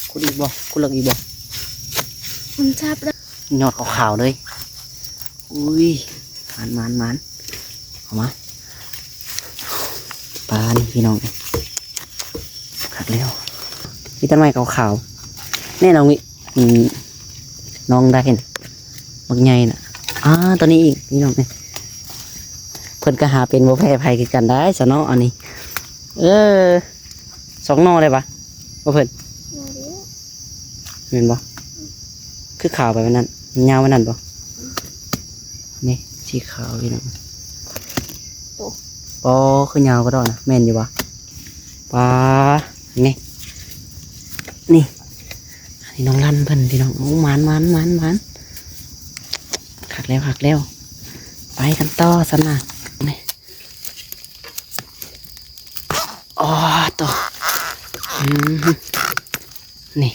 ຂຸດອີກບໍ່? ຂຸດເລິກອີກບໍ່? ມັນຈັບແລ້ວ ຍອດຂາວໆເລີຍ. ອຸ້ຍ ໝານໆໆ ເອົາມາ ປານີ້ພີ່ນ້ອງ ຄັກແລ້ວ ມີແຕ່ໄມ້ຂາວໆ ແນ່ນ້ອງວິ ອືມ ນ້ອງໄດ້ ບັກໃຫຍ່ນະ ອ່າ ຕົວນີ້ອີກພີ່ນ້ອງເອີຍ ເພິ່ນກໍຫາເປັນບໍ່ແພ້ໃຜຄືກັນໄດ໋ຊະເນາະ ອັນນີ້ ເອີ ສອງໜໍ່ໄດ້ປະ ບໍ່ເພິ່ນ ໜໍ່ດຽວ ແມ່ນບໍ່? ອືມ ຄືຂາວໄປປານນັ້ນ ມັນຍາວປານນັ້ນບໍ່? ອືມ ນີ້ ສີຂາວພີ່ນ້ອງ ໂອ້ ອໍ ຄືຍາວກະດອກນະ ແມ່ນຢູ່ບໍ່? ປາ ນີ້ ນີ້ ອັນນີ້ນ້ອງລັນເພິ່ນພີ່ນ້ອງ ໂອ້ ໝານໆໆ ຄັກແລ້ວ ຄັກແລ້ວ ໄປກັນຕໍ່ຊັ້ນນະ ນີ້ ອໍ ໂຕ ອືມ ນີ້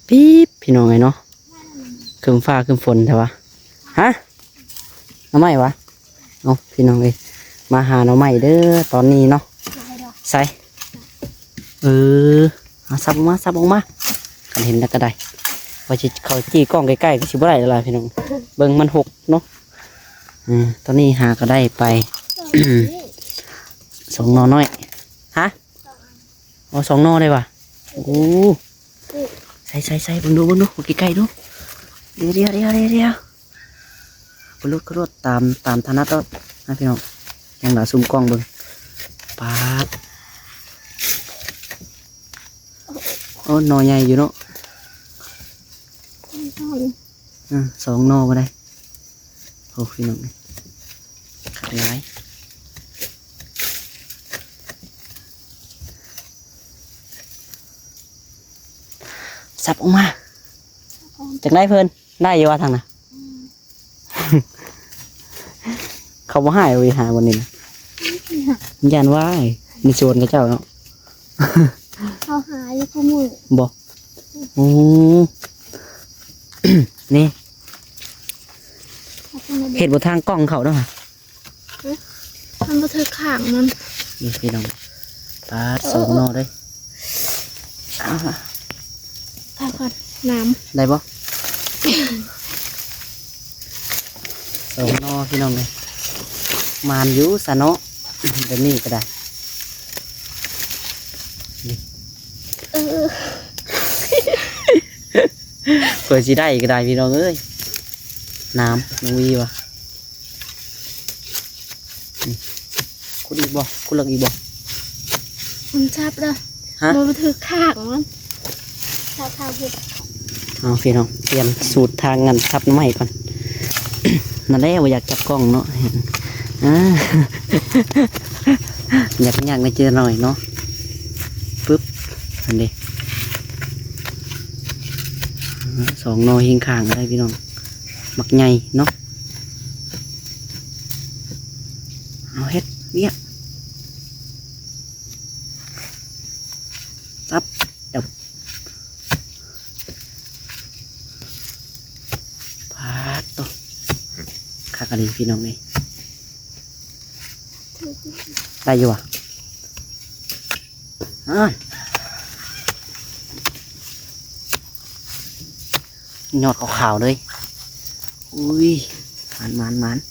ປີບ ພີ່ນ້ອງເອີຍເນາະ ຄຶ້ມຟ້າຄຶ້ມຝົນແທ້ວະ ຮະ ໜໍ່ໄມ້ຫວາ? ເອົາ ພີ່ນ້ອງເອີຍ ມາຫາໜໍ່ໄມ້ເດີຕອນນີ້ເນາະ ໃສ ເອີ ເອົາ ສັບອອກມາ ສັບອອກມາ ຄັນເຫັນແລ້ວກະໄດ້ ວ່າຊິເຂົ້າຈີ້ກ້ອງໃກ້ໆ ກະຊິບໍ່ໄດ້ແລ້ວລະພີ່ນ້ອງ ເບິ່ງມັນຫົກເນາະ ອືມ ຕອນນີ້ຫາກະໄດ້ໄປ ສອງໜໍ່ນ້ອຍ ຮະ ອໍ ສອງໜໍ່ໄດ້ຫວາ ໂອ້ ໃສ່ໆໆ ເບິ່ງດູ ເບິ່ງດູ ໃກ້ໆດູ ດຽວໆໆໆ ກະໂດດ ກະໂດດ ຕາມ ຕາມຖະໜັດໂລດນະພີ່ນ້ອງ ຍັງລະຊູມກ້ອງເບິ່ງ ປາດ ໂອ້ ໜໍ່ໃຫຍ່ຢູ່ເນາະ ອືມ ສອງໜໍ່ບໍ່ໄດ້ ໂອ້ ພີ່ນ້ອງ ຄັກຫຼາຍ ສັບອອກມາ ຈັກໄດ້ເພິ່ນ ໄດ້ຢູ່ຫວາທາງນະ? ອືມ ເຂົາບໍ່ໃຫ້ເວີຍ ຫາບ່ອນນີ້ນະ ຢ້ານວ່າໃນສວນເຂົາເຈົ້າເນາະ ເຂົາຫາຢູ່ຄູ່ມື້ ບໍ່? ໂອ້ ນີ້ ເຮັດບໍ່ທາງກ້ອງເຂົາເນາະ ມັນບໍ່ຖືກຂ້າງມັນ ນີ້ພີ່ນ້ອງ ປາດ ເອີ ສອງໜໍ່ເລີຍ ເອົາ ພາກ່ອນ ນ້ຳ ໄດ້ບໍ່? ສອງໜໍ່ພີ່ນ້ອງເອີຍ ໝານຢູ່ຊະເນາະ ແບບນີ້ກະໄດ້ ນີ້ ເອີ ເພື່ອຊິໄດ້ກະໄດ້ພີ່ນ້ອງເອີຍ ນ້ຳນ້ອງວີວ່າ ຂຸດອີກບໍ່? ຂຸດເລິກອີກບໍ່? ມັນຈັບແລ້ວ ຮະ ບໍ່ຖືກຂ້າງມັນ ຈັບທາງພຸ້ນ ເອົາພີ່ນ້ອງ ປ່ຽນສູດທາງອັນສັບໜໍ່ໄມ້ກ່ອນ ນັ້ນແຫຼະ ບໍ່ຢາກຈັບກ້ອງເນາະ ອ່າ ຢາກຍາກໜ້ອຍຈັກໜ້ອຍເນາະ ປຶບ ຫັ້ນເດ ສອງໜໍ່ຮຽງຂ້າງກັນໄດ້ພີ່ນ້ອງ ບັກໃຫຍ່ເນາະ ເອົາເຮັດວຽກ ສັບ ດັບ ປາດໂຕ ຄັກອີ່ຫຼີພີ່ນ້ອງເອີຍ ໄດ້ຢູ່ຫວາ? ອ່າ ຍອດຂາວໆເລີຍ ອຸ້ຍ ໝານໆ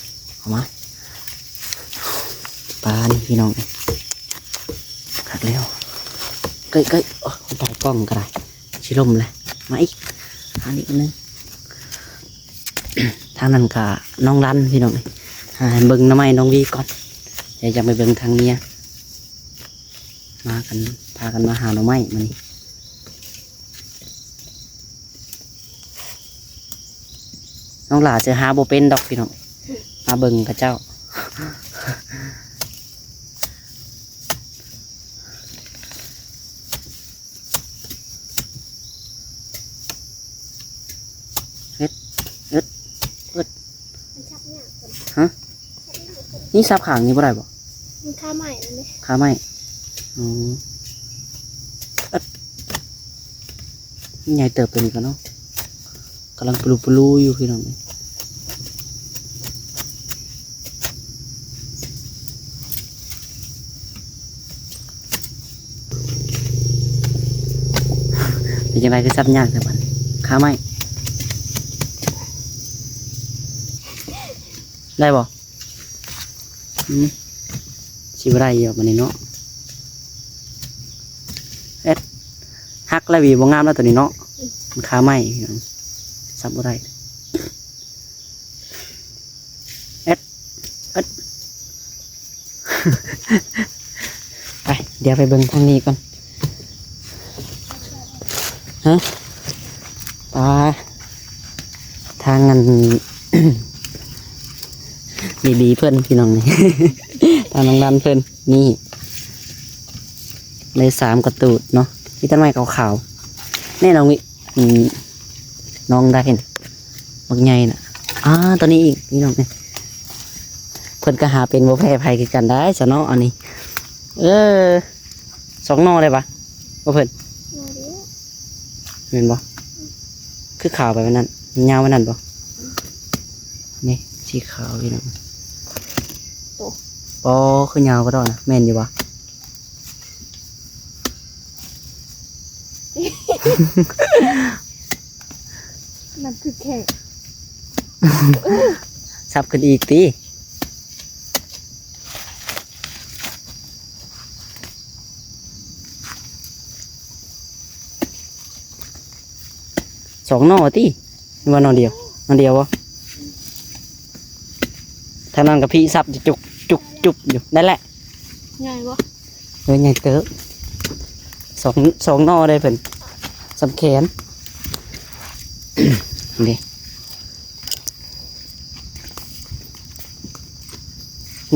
ໆ ເອົາມາ ປານີ້ພີ່ນ້ອງເອີຍ ຄັກແລ້ວ ເກີຍໆ ໂອ້ຍ ຕາຍ ກ້ອງກະໄດ້ ຊິລົ້ມແລ້ວ ມາອີກ ຫາອີກອັນໜຶ່ງ ທາງນັ້ນກະນ້ອງລັນພີ່ນ້ອງເອີຍ ຫາໃຫ້ເບິ່ງໜໍ່ໄມ້ນ້ອງວີກ່ອນ ດຽວຈະໄປເບິ່ງທາງເມຍ ມາກັນ ພາກັນມາຫາໜໍ່ໄມ້ມື້ນີ້ ນ້ອງຫຼ້າຊິຫາບໍ່ເປັນດອກພີ່ນ້ອງ ມາເບິ່ງເຂົາເຈົ້າ ເຮັດ ເຮັດ ເຮັດ ຮະ ນີ້ສັບຂ້າງນີ້ບໍ່ໄດ້ບໍ່? ມັນຄາໄມ້ນັ້ນເດ້ ຄາໄມ້ ອໍ ເອີດ ໃຫຍ່ເຕີບໂຕນີ້ກໍເນາະ ກຳລັງປະລຸປະລຸຢູ່ພີ່ນ້ອງ. ເປັນຈັ່ງໃດຄືສັບຍາກແທ້ບັດ ຄາໄມ້ ໄດ້ບໍ່? ອືມ ຊິບໍ່ໄດ້ຢູ່ບັດນີ້ເນາະ. ເອັດ ຫັກແລ້ວຫວີ ບໍ່ງາມແລ້ວໂຕນີ້ເນາະ ມັນຄາໄມ້ ສັບບໍ່ໄດ້. ເອັດ ເອັດ ໄປ ດຽວໄປເບິ່ງທາງນີ້ກ່ອນ. ຮະ ປາ ທາງອັນ ບີບີເພິ່ນພີ່ນ້ອງ ນີ້ ທາງນ້ອງລັນເພິ່ນ ນີ້ ໄດ້ສາມກະຕູດເນາະ ມີແຕ່ໄມ້ຂາວໆ ແນ່ນ້ອງວິ ອືມ ນ້ອງໄດ້ ບັກໃຫຍ່ນະ. ອ່າ ໂຕນີ້ອີກພີ່ນ້ອງ ເພິ່ນກໍຫາເປັນບໍ່ແພ້ໃຜຄືກັນໄດ໋ຊະເນາະ ອັນນີ້. ເອີ ສອງໜໍ່ໄດ້ປະ ບໍ່ເພິ່ນ? ໜໍ່ດຽວ ແມ່ນບໍ່? ຄືຂາວໄປປານນັ້ນ ຍາວປານນັ້ນບໍ່? ນີ້ ສີຂາວພີ່ນ້ອງ ໂອ້ ອໍ ຄືຍາວກວ່າດອກນະ ແມ່ນຢູ່ບໍ່? ມັນຄືແຂກ ສັບຂຶ້ນອີກຕິ. ສອງໜໍ່ຕິ ຫຼືວ່າໜໍ່ດຽວ? ໜໍ່ດຽວບໍ່? ທາງນັ້ນກໍພີ້ສັບຈຸກຈຸກຈຸກຢູ່ ນັ້ນແຫຼະ ໃຫຍ່ບໍ່? ເອີ ໃຫຍ່ເຕີບ ສອງ ສອງໜໍ່ເດ້ເພິ່ນ ສ່ຳແຂນ ນີ້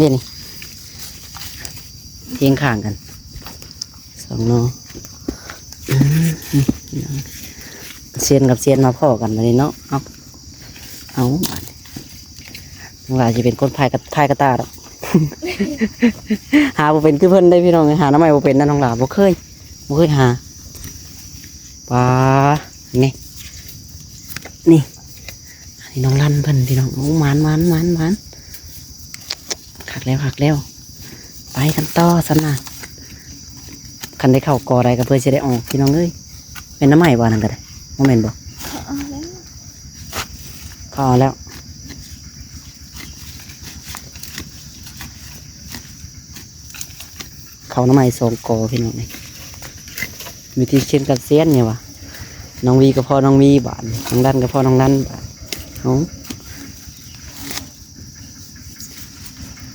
ນີ້ ນີ້ ທຽງຂ້າງກັນ ສອງໜໍ່ ອືມ ຊຽນກັບຊຽນມາພໍ້ກັນບັດນີ້ເນາະ. ເອົາ ເອົາ ບາດນີ້ ນ້ອງຫຼ້າຊິເປັນຄົນພາຍກະ ພາຍກະຕ່າດອກ ຫາບໍ່ເປັນຄືເພິ່ນເດ້ພີ່ນ້ອງເອີຍ ຫາໜໍ່ໄມ້ບໍ່ເປັນນະ ນ້ອງຫຼ້າບໍ່ເຄີຍ ບໍ່ເຄີຍຫາ. ປາ ນີ້ ນີ້ ອັນນີ້ນ້ອງລັນເພິ່ນພີ່ນ້ອງ ໂອ້ ໝານ ໝານ ໝານ ໝານ ຄັກແລ້ວ ຄັກແລ້ວ ໄປກັນຕໍ່ຊັ້ນນະ. ຄັນໄດ້ເຂົ້າກໍໄດ້ກໍເພື່ອຊິໄດ້ອອກພີ່ນ້ອງເອີຍ. ແມ່ນໜໍ່ໄມ້ບໍ່ ອັນນັ້ນກໍໄດ້ ບໍ່ແມ່ນບໍ່? ເຂົາເອົາແລ້ວ ເຂົາເອົາແລ້ວ. ເຂົ້າໜໍ່ໄມ້ສອງກໍພີ່ນ້ອງເອີຍ ວິທີຊຽນກັບຊຽນນີ້ຫວາ ນ້ອງວີກໍພໍ້ນ້ອງວີບາດ ນ້ອງລັນກໍພໍ້ນ້ອງລັນບາດ. ເອົາ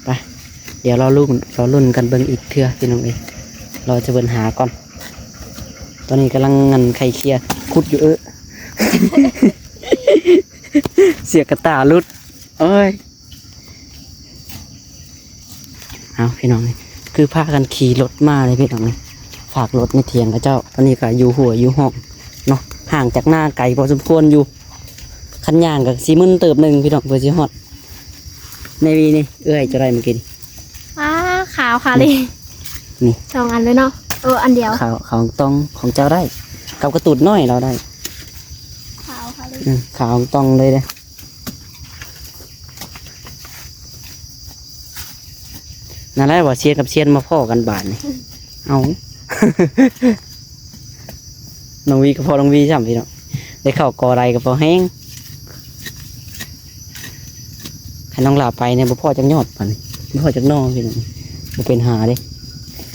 ໄປ ດຽວລໍລຸ້ນ ລໍລຸ້ນກັນເບິ່ງອີກເທື່ອພີ່ນ້ອງເອີຍ ລໍຈະເບິ່ງຫາກ່ອນ. ຕອນນີ້ກຳລັງ ອັນ ໄຂ່ເຄຍ ຂຸດຢູ່ ເອີ ເສຍກະຕ່າຫຼຸດ ໂອ້ຍ. ເອົາ ພີ່ນ້ອງເອີຍ ຄືພາກັນຂີ່ລົດມາເລີຍພີ່ນ້ອງເອີຍ ຝາກລົດໃນຖຽງເຂົາເຈົ້າ. ຕອນນີ້ກໍຢູ່ຫົວຢູ່ຫ້ອງເນາະ ຫ່າງຈາກນາໄກພໍສົມຄວນຢູ່ ຄັນຍ່າງກໍຊິມຶນເຕີບໜຶ່ງພີ່ນ້ອງ ເພື່ອຊິຮອດ. ໃນວີນີ້ ເອື້ອຍຈະໄດ້ມື້ກີ້ນີ້ ອ້າ ຂາວຄາລີ ນີ້ ສອງອັນເລີຍເນາະ. ເອີ ອັນດຽວ ຂາວ ຂາວອອງຕອງຂອງເຈົ້າໄດ້ ກັບກະຕູດນ້ອຍລາວໄດ້ ຂາວຄາລີ ອືມ ຂາວອອງຕອງເລີຍເດ້. ນັ້ນແຫຼະ ວ່າຊຽນກັບຊຽນມາພໍ້ກັນບາດນີ້ ເອົາ ນ້ອງວີກໍພໍ້ນ້ອງວີຊ້ຳພີ່ນ້ອງ ໄດ້ເຂົ້າກໍໄດ້ກໍພໍແຮງ. ຄັນນ້ອງຫຼ້າໄປນີ້ບໍ່ພໍ້ຈັກຍອດປານນີ້ ບໍ່ພໍ້ຈັກໜໍ່ພີ່ນ້ອງ ບໍ່ເປັນຫາເດ້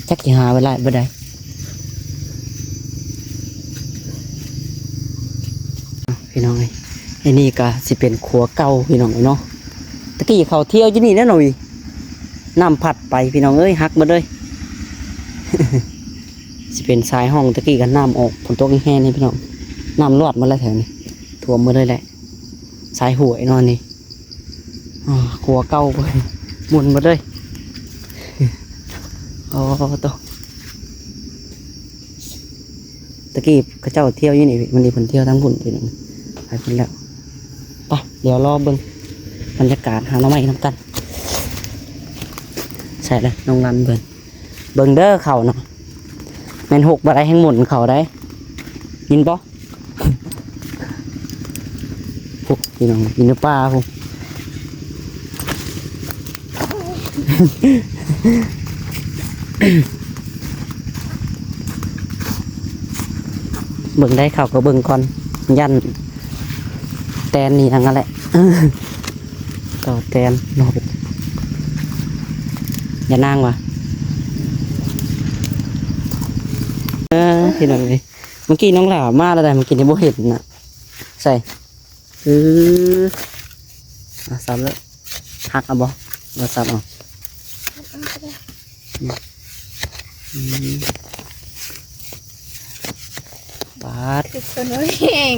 ຈັກຊິຫາໄວ້ຫຼາຍບໍ່ໄດ້. ພີ່ນ້ອງເອີຍ ອັນນີ້ກໍຊິເປັນຂົວເກົ່າພີ່ນ້ອງເອີຍເນາະ ຕະກີ້ເຂົາທ່ຽວຢູ່ນີ້ແຫຼະນ້ອງວີ ນ້ຳພັດໄປພີ່ນ້ອງເອີຍ ຫັກໝົດເລີຍ. ຊິເປັນຊາຍຮ່ອງ ຕະກີ້ກໍນ້ຳອອກ ຝົນຕົກແຮງໆນີ້ພີ່ນ້ອງ ນ້ຳລວດໝົດແລ້ວແຖວນີ້ ຖ້ວມໝົດເລີຍແຫຼະ ຊາຍຫ້ວຍເນາະນີ້. ອາ ຂົວເກົ່າໝຸ່ນໝົດເລີຍ ອໍ ໂຕ ຕະກີ້ເຂົາເຈົ້າທ່ຽວຢູ່ນີ້ ມື້ນີ້ເພິ່ນທ່ຽວທາງພຸ້ນ ໄປພຸ້ນແລ້ວ. ໄປ ດຽວລໍເບິ່ງບັນຍາກາດຫາໜໍ່ໄມ້ນຳກັນ. ໃສ່ລະ ນ້ອງລັນເບິ່ງ ເບິ່ງເດີເຂົ້ານະ ແມ່ນຫົກບໍ່ໄດ້ ແຮ່ງໝູນເຂົ້າໄດ້ ຍິນບໍ່? ພີ່ນ້ອງ ຢູ່ໃນປ່າພຸ້ນ. ເບິ່ງໄດ້ ເຂົາກໍເບິ່ງກ່ອນ ຢ້ານແຕນອີ່ຫຍັງຫັ້ນແຫຼະ ຕໍ່ແຕນເນາະ ຢ່ານາງວ່າ ເອີ ພີ່ນ້ອງເອີຍ ເມື່ອກີ້ນ້ອງຫຼ້າມາແລ້ວໃດ໋ ເມື່ອກີ້ນີ້ບໍ່ເຫັນນະ ໃສ ເອີ ອ່ະ ສັບເລີຍ ຫັກເອົາບໍ່ ບໍ່ສັບເອົາ ອືມ ປາດ ຄືຄົນບໍ່ມີແຮງ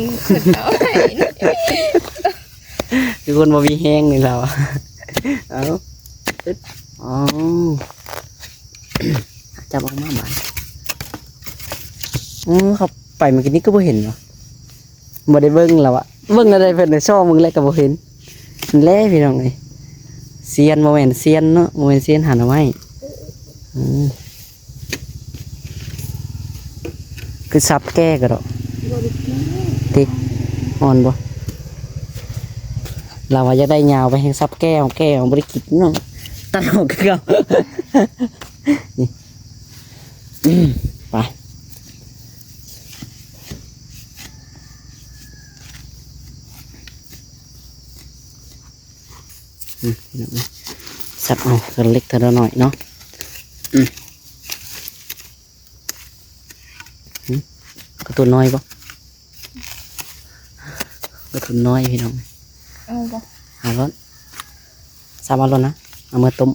ຄືຄົນບໍ່ມີແຮງນີ້ລາວ ເອົາ ເອົາ ຈັບອອກມາບາດ ອືມ ເຂົ້າໄປເມື່ອກີ້ນີ້ກໍບໍ່ເຫັນເນາະ. ບໍ່ໄດ້ເບິ່ງແລ້ວອະ ເບິ່ງແນວໃດເພິ່ນໄດ້ຊອກເບິ່ງແລ້ວກໍບໍ່ເຫັນ ນັ້ນແຫຼະພີ່ນ້ອງເອີຍ ຊຽນ ບໍ່ແມ່ນຊຽນເນາະ ບໍ່ແມ່ນຊຽນຫາໜໍ່ໄມ້ ອືມ ຄືສັບແກ້ກໍດອກ ຕິ ອ່ອນບໍ່ ລາວວ່າຢາກໄດ້ຍາວໄປແຮ່ງສັບແກ້ ແກ້ບໍ່ໄດ້ກິນເນາະ ຕັດອອກຄືເກົ່າ ນີ້ ອືມ ໄປ ອືມ ສັບເອົາເທື່ອເລັກເທື່ອນ້ອຍເນາະ ອືມ ຫືມ ກາຕູນນ້ອຍບໍ່ ກາຕູນນ້ອຍພີ່ນ້ອງ ເອົາບໍ່ ເອົາໂລດ ສັບເອົາໂລດນະ ເອົາມາຕົ້ມ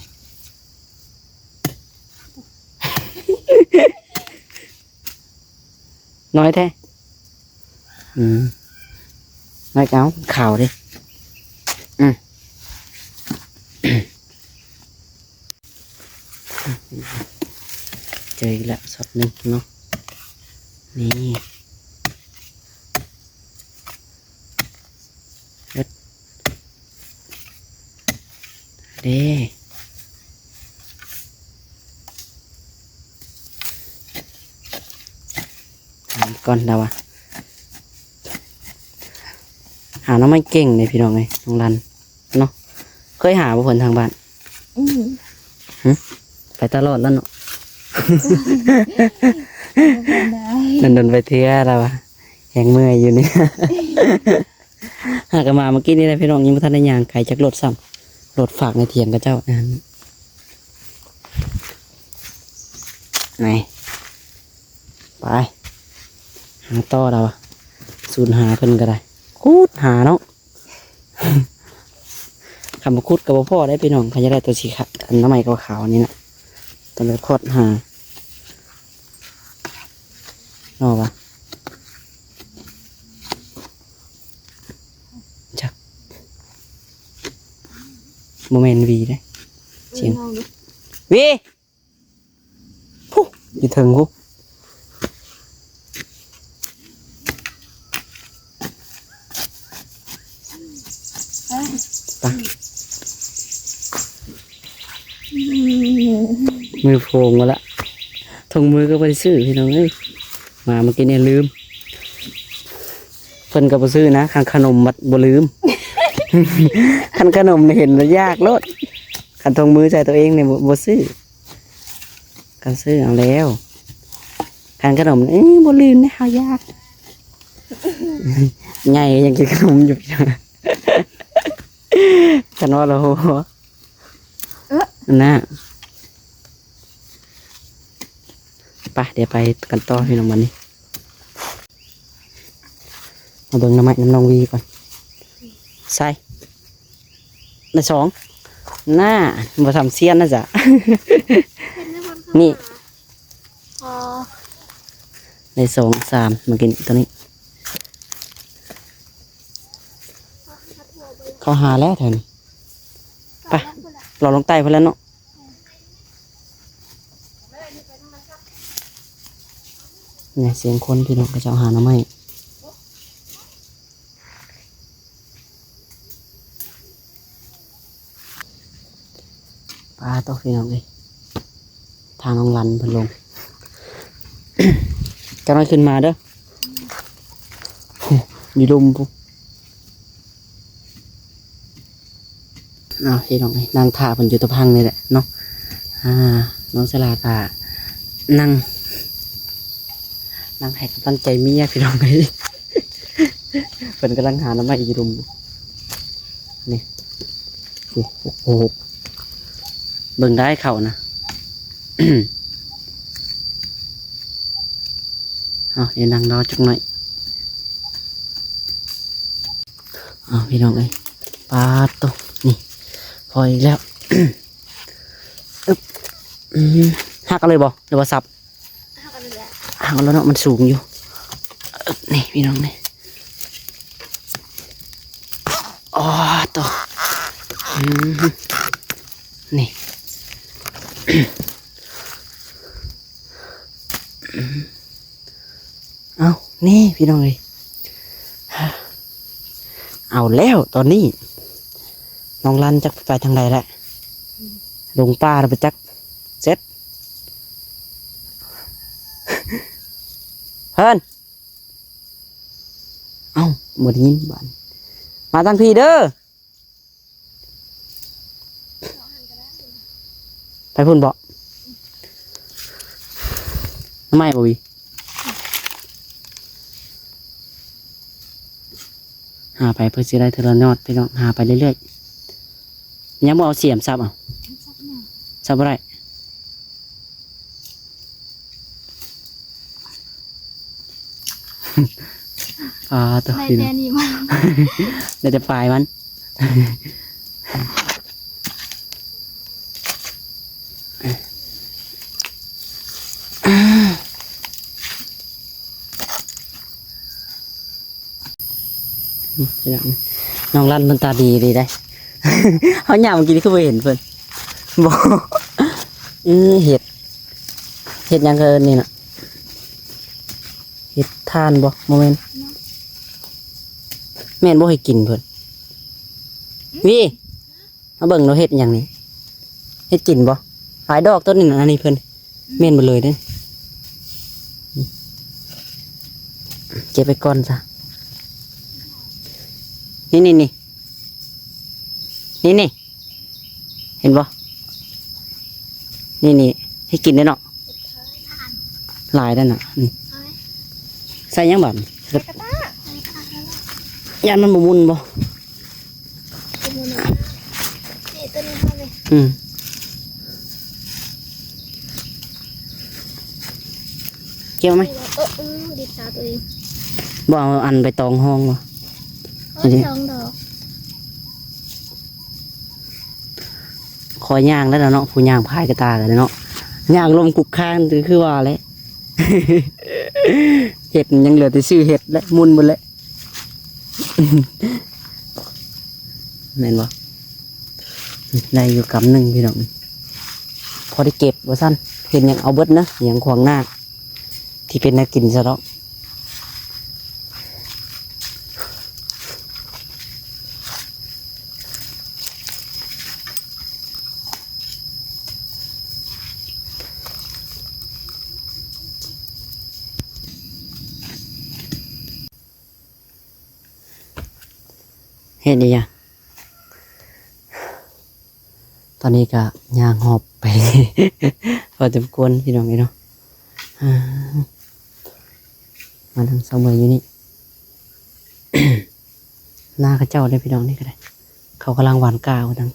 ນ້ອຍແທ້ ອືມ ນ້ອຍກໍເອົາ ຂາວເດ້ ອືມ ເຈີອີກແລ້ວ ຊັອດໜຶ່ງເນາະ ນີ້ ເຮັດເດ້ ຖາມກ່ອນລາວວ່າ ຫາໜໍ່ໄມ້ເກັ່ງເດ້ພີ່ນ້ອງເອີຍ ນ້ອງລັນເນາະ ເຄີຍຫາບໍ່ເພິ່ນທາງບ້ານ? ອືມ ຫຶ ໄປຕະຫຼອດແລ້ວເນາະ ບໍ່ໄດ້ ດົນໆໄປເທື່ອລາວວ່າ ແຮງເມື່ອຍຢູ່ນີ້ ຫາກໍມາເມື່ອກີ້ນີ້ແຫຼະພີ່ນ້ອງ ຍັງບໍ່ທັນໄດ້ຍ່າງໄກຈັກລົດຊ້ຳ ລົດຝາກໃນຖຽງເຂົາເຈົ້ານັ້ນ ໄປ ຫາຕໍ່ລາວວ່າ ສູນຫາເພິ່ນກໍໄດ້ ຂຸດຫາເນາະ ຄັນບໍ່ຂຸດກໍບໍ່ພໍ້ເດ້ພີ່ນ້ອງ ຄັນຢາກໄດ້ໂຕສີຂາວ ອັນໜໍ່ໄມ້ຂາວໆນີ້ນະ ຕ້ອງໄດ້ຂອດຫາ ເນາະວ່າ ຈັກ ບໍ່ແມ່ນຫວີເດ້ ສຽງ ຫວີ ພຸ້ນ ຢູ່ເທິງພຸ້ນ ໄປ ມືໂພງໝົດລະ ຖົງມືກໍບໍ່ໄດ້ຊື້ພີ່ນ້ອງເອີຍ ມາເມື່ອກີ້ນີ້ລືມ ເພິ່ນກໍບໍ່ຊື້ນະ ຄັນຂະໜົມບັດບໍ່ລືມ ຄັນຂະໜົມນີ້ເຫັນແລ້ວຢາກໂລດ ຄັນຖົງມືໃສ່ໂຕເອງນີ້ບໍ່ ບໍ່ຊື້ ຄັນຊື້ເອົາແລ້ວ ຄັນຂະໜົມ ເອີ ບໍ່ລືມເດ້ ເຮົາຢາກ ໃຫຍ່ກໍຍັງກິນຂະໜົມຢູ່ ຄັນເວົ້າແລ້ວຫົວ ເອີ ນະ ໄປ ດຽວໄປກັນຕໍ່ພີ່ນ້ອງ ບັດນີ້ ມາເບິ່ງໜໍ່ໄມ້ນຳນ້ອງຫວີກ່ອນ ໃສ່ ໄດ້ສອງ ໜ້າ ບໍ່ທຳຊຽນນະຈະ ນີ້ ອໍ ໄດ້ສອງ ສາມ ມາກິນຕົວນີ້ ເຂົາຫາແລ້ວແຖວນີ້ ໄປ ເລາະລົງໃຕ້ພຸ້ນແລ້ວເນາະ ນີ້ສຽງຄົນພີ່ນ້ອງ ເຂົາເຈົ້າຫາໜໍ່ໄມ້ ປາໂຕ ພີ່ນ້ອງເອີຍ ທາງນ້ອງລັນເພິ່ນລົງ ຈັກໜ້ອຍຂຶ້ນມາເດີ ຢູ່ລຸ່ມພຸ້ນ ເອົາ ພີ່ນ້ອງເອີຍ ນັ່ງຖ້າເພິ່ນຢູ່ຕະພັງນີ້ແຫຼະເນາະ. ອ່າ ນ້ອງສາລາກໍນັ່ງ ນັ່ງໃຫ້ກຳລັງໃຈເມຍ ພີ່ນ້ອງເອີຍ. ເພິ່ນກຳລັງຫາໜໍ່ໄມ້ຢູ່ລຸ່ມນີ້. ໂອ້ໂຫ ເບິ່ງໄດ້ເຂົ້ານະ. ເອົາ ດຽວນັ່ງລໍຈັກໜ້ອຍ. ເອົາ ພີ່ນ້ອງເອີຍ ປາດໂຕ ນີ້ພໍອີກແລ້ວ. ອຶບ ອືມ ຫັກເອົາເລີຍບໍ່ ຫຼືວ່າສັບ? ຫັກເອົາເລີຍ ຫັກເອົາເລີຍເນາະ ມັນສູງຢູ່. ອຶບ ນີ້ ພີ່ນ້ອງ ນີ້ ອໍ ໂຕ ອືມ ນີ້ ເອົ້າ ນີ້ ພີ່ນ້ອງເອີຍ ເອົາແລ້ວ ຕອນນີ້ນ້ອງລັນຈັກໄປທາງໃດແລ້ວ ອືມ ລົງປ່າແລ້ວໄປຈັກ ເສັດ ເພິ່ນ ເອົ້າ ບໍ່ໄດ້ຍິນບາດ ມາທາງພີ້ເດີ. ໄປພຸ້ນເບາະ ໜໍ່ໄມ້ບໍ່ວີ ຫາໄປເພື່ອຊິໄດ້ເທື່ອລະຍອດ ພີ່ນ້ອງ ຫາໄປເລື້ອຍໆ. ຍັງບໍ່ເອົາສຽມສັບ ເອົາ ສັບບໍ່ໄດ້. ອ່າ ໂຕ ໄດ້ແຕ່ນີ້ມາ ໄດ້ແຕ່ປາຍມັນ ນ້ອງລັນເພິ່ນຕາດີດີໄດ໋ ເຮົາຍ່າງມາກີ້ຄືບໍ່ເຫັນເພິ່ນ ບໍ່ ເອີ ເຫັດ ເຫັດຫຍັງເອີ້ນນີ້ນະ ເຫັດຖ່ານບໍ່ ບໍ່ແມ່ນ ແມ່ນບໍ່ ເຮັດກິນເພິ່ນ ວີ ມາເບິ່ງດູ ເຫັດຫຍັງນີ້ ເຮັດກິນບໍ່ ຫຼາຍດອກຕົ້ນນີ້ນະ ອັນນີ້ເພິ່ນ ແມ່ນໝົດເລີຍເດ້ ເກັບໄວ້ກ່ອນຊະ ນີ້ໆໆ ນີ້ໆ ເຫັນບໍ່ ນີ້ໆ ເຮັດກິນໄດ້ເນາະ ຫຼາຍໄດ໋ນະ ນີ້ ເອົາໄວ້ ໃສ່ຫຍັງບາດນີ້ ໃສ່ກະຕ່າ ຢ້ານມັນບໍ່ໝຸ່ນບໍ່ ບໍ່ໝຸ່ນນະ ນີ້ ໂຕນີ້ເຮົານີ້ ອືມ ເກັບເອົາໄໝ ເອີ ອືມ ດິດຕາຕົວເອງ ບໍ່ເອົາອັນໃບຕອງຮອງບໍ່ ເອົາສອງດອກ ຂໍຍ່າງແລ້ວເນາະ ຜູ້ຍ່າງພາຍກະຕ່າກັນເນາະ ຍ່າງລົ້ມຄຸກຄານຄືວ່າແຫຼະ ເຫັດຍັງເຫຼືອແຕ່ຊື່ເຫັດແຫຼະ ໝຸ່ນໝົດແຫຼະ ແມ່ນບໍ່ ໄດ້ຢູ່ກຳໜຶ່ງພີ່ນ້ອງ ພໍໄດ້ເກັບວ່າຊັ້ນ ເຫັນຫຍັງເອົາເບິດນະ ຫຍັງຂວາງໜ້າ ທີ່ເປັນແນວກິນຊະດອກ ເຮັດອີ່ຫຍັງ? ຕອນນີ້ກະຍ່າງຮອບໄປພໍສົມຄວນພີ່ນ້ອງເອີຍເນາະ. ອ່າ ມານັ່ງເຊົາເມື່ອຍຢູ່ນີ້ ນາເຂົາເຈົ້າເດ້ພີ່ນ້ອງ ນີ້ກະໄດ້ ເຂົາກຳລັງຫວ່ານກ້າຢູ່ທາງ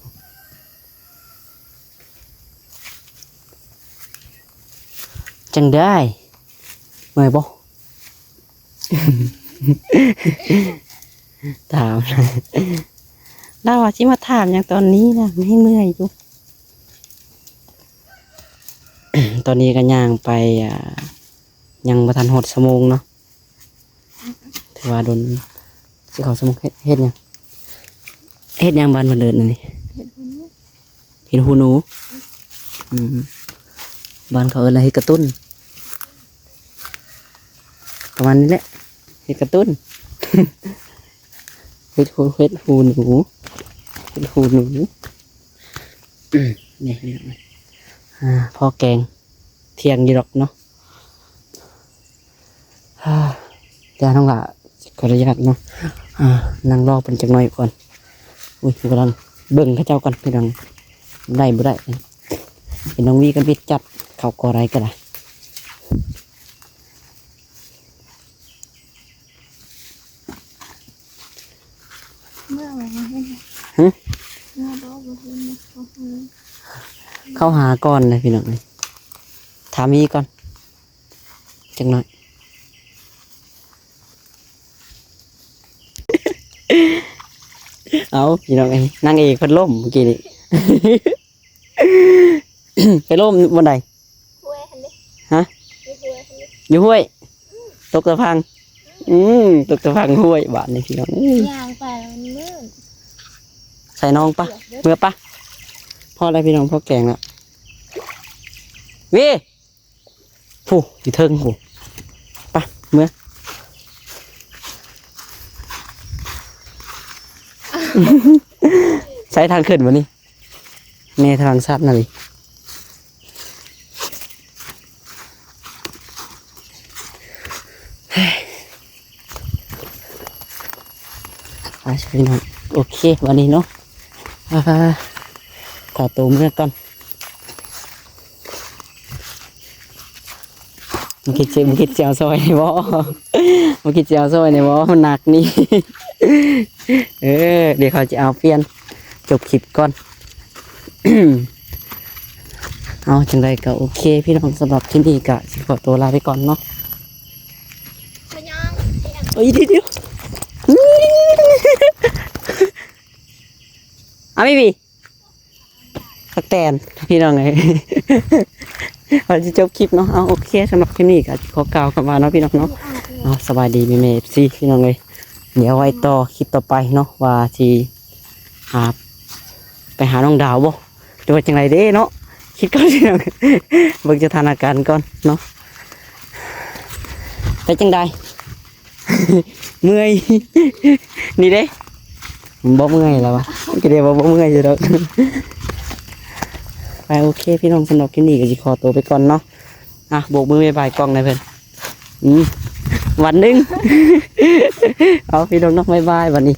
ຈັ່ງໃດ ເມື່ອຍບໍ່? ຖາມ ລາວວ່າຊິມາຖາມຫຍັງຕອນນີ້ນະ ໃຫ້ເມື່ອຍຢູ່. ຕອນນີ້ກະຍ່າງໄປ ອ່າ ຍັງບໍ່ທັນຮອດຊົ່ວໂມງເນາະ. ຖືວ່າດົນ ຊິເຂົ້າຊົ່ວໂມງ. ເຮັດ ເຮັດຫຍັງ? ເຮັດຫຍັງບ້ານເພິ່ນເອີ້ນອັນນີ້? ເຫັດຫູໜູ. ເຫັດຫູໜູ. ອືມ ບ້ານເຂົາເອີ້ນວ່າເຫັດກະຕຸ້ນ ປະມານນີ້ແຫຼະ ເຫັດກະຕຸ້ນ ເຫັດຫູ ເຫັດຫູໜູ ເຫັດຫູໜູ. ອືມ ນີ້ ນີ້ ອ່າ ພໍແກງ ທ່ຽງຢູ່ດອກເນາະ. ດຽວນ້ອງຫຼ້າຂໍອະນຸຍາດເນາະ ອ່າ ນັ່ງລໍເພິ່ນຈັກໜ້ອຍກ່ອນ. ອຸ້ຍ ກຳລັງ ເບິ່ງເຂົາເຈົ້າກ່ອນພີ່ນ້ອງ ໄດ້ບໍ່ໄດ້. ເຫັນນ້ອງວີກັນວິດຈັດ ເຂົາກໍໄດ້ກໍໄດ້. ເມື່ອວານນີ້ ຫຶ? ເມື່ອບໍ່ ບໍ່ເຫັນເນາະ ເຂົາຫາ ເຂົາຫາກ່ອນເດ້ພີ່ນ້ອງເອີຍ. ຖາມອີກກ່ອນຈັກໜ້ອຍ. ເອົາ ພີ່ນ້ອງເອີຍ ນາງເອກເພິ່ນລົ້ມມື້ກີ້ນີ້. ໄປລົ້ມບ່ອນໃດ? ຫ້ວຍຫັ້ນເດ້. ຮະ? ຢູ່ຫ້ວຍຫັ້ນເດ້. ຢູ່ຫ້ວຍ? ອືມ ຕົກຕະພັງ. ອືມ ຕົກຕະພັງຫ້ວຍບາດນີ້ພີ່ນ້ອງເອີຍ. ຍ່າງໄປແລ້ວມັນມື່ນ. ໃສ່ນ້ອງປະ ເມືອປະ. ພໍແລ້ວພີ່ນ້ອງ ພໍແກງແລ້ວ. ວີ ຜູ້ ຢູ່ເທິງຜູ້ ໄປ ເມືອ. ໃຊ້ທາງຂຶ້ນບໍ່ນີ້? ແມ່ທາງສັດນັ້ນເລີຍ. ໄປ ພີ່ນ້ອງ ໂອເຄ ບາດນີ້ເນາະ ອ່າ ຂໍໂຕເມືອກ່ອນ. ບໍ່ຄິດຊິ ບໍ່ຄິດຊິເອົາຊ່ອຍນີ້ບໍ່? ບໍ່ຄິດຊິເອົາຊ່ອຍນີ້ບໍ່? ມັນໜັກນີ້. ເອີ ດຽວເຂົາຈະເອົາປ່ຽນ ຈົບຄລິບກ່ອນ. ເອົາ ຈັ່ງໃດກໍໂອເຄພີ່ນ້ອງ ສຳລັບຄລິບນີ້ກໍຊິຂໍຕົວລາໄປກ່ອນເນາະ. ເອີຍ ດຽວໆ ອາ ເບບີ ຕັກແຕນ ພີ່ນ້ອງເອີຍ ວ່າຊິຈົບຄລິບເນາະ. ເອົາ ໂອເຄ ສຳລັບຄລິບນີ້ກໍຂໍກ່າວຄຳວ່າເນາະ ພີ່ນ້ອງເນາະ. ເອົາ ສະບາຍດີແມ່ໆ ເອັຟຊີ ພີ່ນ້ອງເອີຍ. ດຽວໄວ້ຕໍ່ຄລິບຕໍ່ໄປເນາະ ວ່າຊິຫາໄປຫານ້ອງດາວບໍ່ ຫຼືວ່າຈັ່ງໃດເດ້ເນາະ. ຄິດກ່ອນພີ່ນ້ອງ ເບິ່ງສະຖານະການກ່ອນເນາະ. ເປັນຈັ່ງໃດ? ເມື່ອຍ ນີ້ເດ້ ບໍ່ເມື່ອຍແລ້ວວະ ກໍໄດ້ວ່າບໍ່ເມື່ອຍຢູ່ດອກ. ໄປ ໂອເຄ ພີ່ນ້ອງ ສຳລັບຄລິບນີ້ກໍຊິຂໍຕົວໄປກ່ອນເນາະ. ອ່ະ ໂບກມືບາຍບາຍກ້ອງໃຫ້ເພິ່ນ. ອືມ ວັນໜຶ່ງ ເອົາ ພີ່ນ້ອງເນາະ ບາຍບາຍ ບັດນີ້